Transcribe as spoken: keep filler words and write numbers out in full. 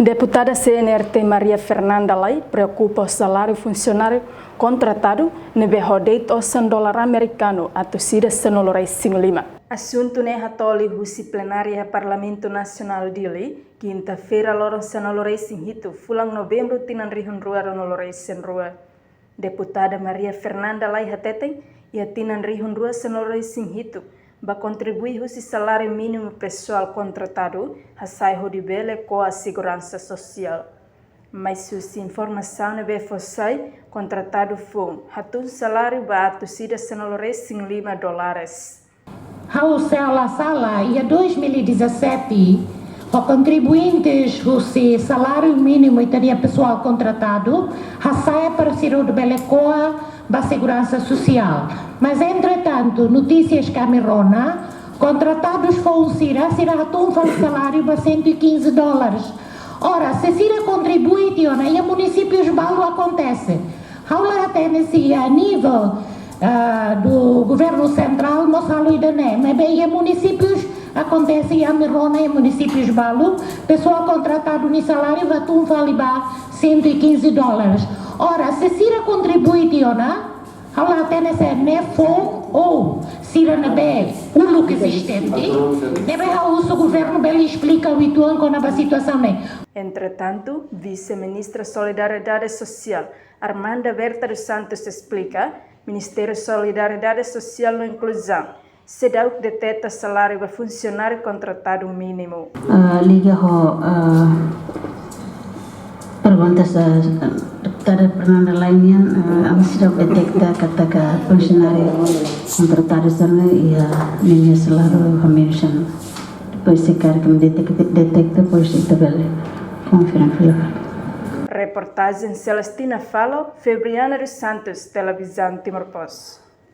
Deputada C N R T Maria Fernanda Lay preokupa ho saláriu funsionáriu kontratadu ne'ebé ho de'it osan dolar amerikanu atus ida sanulu-resin-lima. Asuntu ne'e hatoli husi plenária Parlamentu Nasionál Dili, kinta-feira loron sanulu-resin-hitu fulan Novembru tinan rihun rua ruanulu-resin-rua. Deputada Maria Fernanda Lay hateten, iha tinan rihun rua sanulu-resin-hitu, ba kontribui husi saláriu mínimu pesoál kontratadu, hasai hodi bele ko'a seguransa sosiál. Mas husi informasaun ne'ebé fó sai, kontratadu foun hatún saláriu ba atus ida sanulu-resin-lima dólares. Ha'u, se ha'u la sala, iha dois mil e dezassete, ho kontribuintes husi saláriu mínimu ita-nia pesoál kontratadu hasa'e para sira hodi bele ko'a ba seguransa sosiál. Mas, entretantu, notísias ke ami rona, kontratadus foun sira, sira hatún fali saláriu ba cento e quinze dólares. Ora, se sira kontribui tiha ona, iha munisípius balu akontese. Ha'u la hatene se iha nível, ah, do governu sentrál mós halo ida-ne'e, maibé iha munisípius akontese, iha ami rona iha munisípius balu, pesoál kontratadu nia saláriu hatún fali ba cento e quinze dólares. Ora, se sira kontribui tiha ona, ha'u la hatene se ne'e foun ou sira ne'ebé uluk ezistente, ne'ebé ha'u husu governu bele esplika uitoan kona-ba situasaun ne'e. Entretantu, Vise-Ministra Solidariedade Sosiál, Armanda Berta dos Santos esplika, Ministériu Solidariedade Sosiál no Inkluzaun seidauk deteta saláriu ba funsionáriu kontratadu mínimu. Ah, liga ho, ah, perguntas, ah, deputada Fernanda Lay nian, ah, ami seidauk deteta katak funsionáriu kontratadu sira-ne'e iha ninia saláriu hamenus ona. Depois, se karik ami deteta, deteta, depois ita bele konfirma fila. Reportajen Celestina Falo, Febriana dos Santos, Televizaun Timor Post.